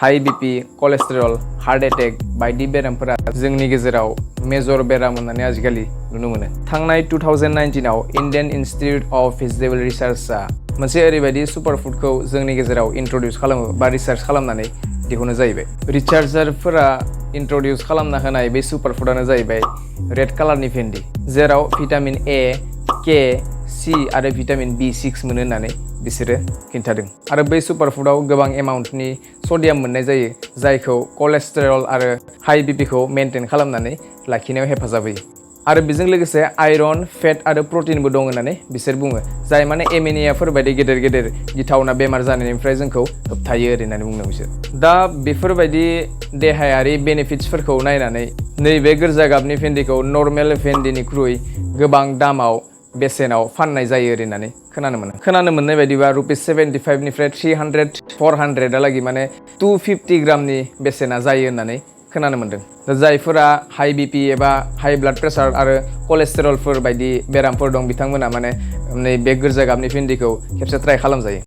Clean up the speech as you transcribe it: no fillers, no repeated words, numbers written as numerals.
High BP cholesterol heart attack बायदि बेरामफोरा जोंनि गेजेराव मेजर बेराम होननानै आजिखालि नुनो मोनो। थांनाय 2019 आव इन्डियान इन्स्टिट्युट अफ भेजिटेबल रिसार्चआ मोनसे ओरैबायदि सुपारफुडखौ जोंनि गेजेराव इन्ट्रडिउस खालामो बा रिसार्च खालामनानै दिहुनो जाहैबाय। रिसार्चारफोरा इन्ट्रडिउस खालामना होनाय बे सुपारफुडानो जाहैबाय रेड कालारनि भेन्डि, जेराव भिटामिन ए, के, सि आरो भिटामिन B6 मोनो होननानै बिसोरो खिन्थादों। आरो बै सुपारफुडाव गोबां एमाउन्टनि सडियाम मोननाय जायो, जायखौ कलेस्ट्रल आरो हाई बीपीखौ मेनटेन खालामनानै लाखिनायाव हेफाजाब होयो। आरो बेजों लोगोसे आयरन, फेट आरो प्रटिनबो दं होननानै बिसोर बुङो, जाय माने एमिनियाफोर बायदि गेदेर गेदेर गिथावना बेमार जानायनिफ्राय जोंखौ होबथायो होननानै बुंदों बिसोर। दा बेफोरबायदि देहायारि बेनिफिट्सफोरखौ नायनानै नैबे गोरजा गाबनि भेन्डिखौ नर्मेल भेन्डिनिख्रुइ गोबां दामाव बेसेनाव फाननाय जायो होननानै खोनानो मोननाय बायदिबा ₹75 निफ्राय 300-400 हालागै माने 250 ग्रामनि बेसेना जायो होननानै खोनानो मोनदों। जायफोरा हाई बीपी एबा हाई ब्लाड प्रेसार आरो कलेस्ट्रलफोर बायदि बेरामफोर दं बिथांमोना माने नैबे गोरजा गाबनि भेन्डिखौ खेबसे ट्राइ खालामजायो।